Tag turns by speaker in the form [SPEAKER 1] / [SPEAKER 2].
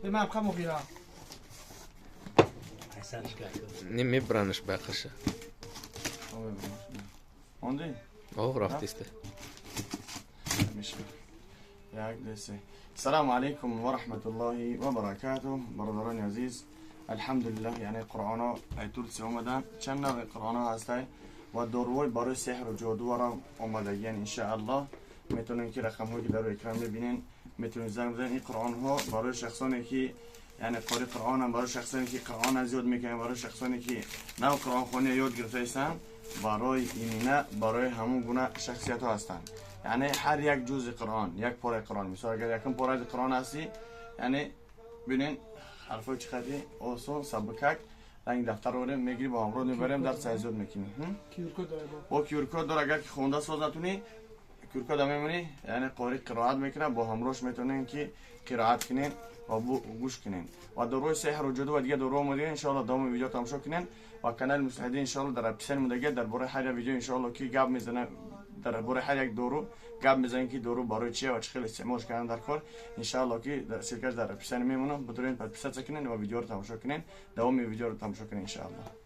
[SPEAKER 1] من هم مغیرم.
[SPEAKER 2] Не мебранаш байқаша.
[SPEAKER 3] Монди?
[SPEAKER 2] О, рафтиста.
[SPEAKER 3] Як, ду, се. Салому алейкум ва раҳматуллоҳи ва баракатуҳ. Бародарони азиз, алҳамдулиллаҳ, яъне қуръоно ай Турсия омадан. Чанд навъи қуръоно ҳастай ва доруҳои барои сеҳру ҷодуара омадагиян, иншааллоҳ. Метавонем ки рақамҳое ки дар рӯи экран мебинен, метавонед занг бизанед. Ин қуръонҳо барои шахсоне ки яъне қори қуръонам, барои шахсоне ки қуръон зиёд мекунанд, барои шахсоне ки нав қуръонхония ёд гирифтаистанд, барои имина барои ҳамон гуна шахсиятҳо ҳастанд. Яъне ҳар як ҷузи қуръон, як пораи қуръон, мисол агар якум пораи қуръон ҳастӣ, яъне бинен ҳарфҳои чӣ қадри осон, сабукак, ранги дафтар орем, мегирӣ, бо ҳамроҳ мебарем, дарс зиёд мекунӣ. Бо QR-код дор, агар ки хонда соз натунӣ, QR-код мемонӣ, яъне қори қироат мекунад, бо ҳамроҳш метавонем ки қироат кунем ва гӯш кунем. Ва доруи сеҳру ҷоду ва дигар доруҳо омадагия, иншоалло давоми видео тамошо кунем. Ва канали Муслиҳиддин, иншоалло, дар описание мудагия, дар бораи ҳар як видео, иншоалло, ки гап мезанам, дар бораи ҳар як дору гап мезанем, ки дору барои чия ва чӣ хел истеъмолш кардан дар кор. Иншоалло ки ссылка ш дар описание мемонам. Бидурен, подписаться кунен ва видеоро тамошо кунен, давоми видеоро тамошо кунен, иншоалло.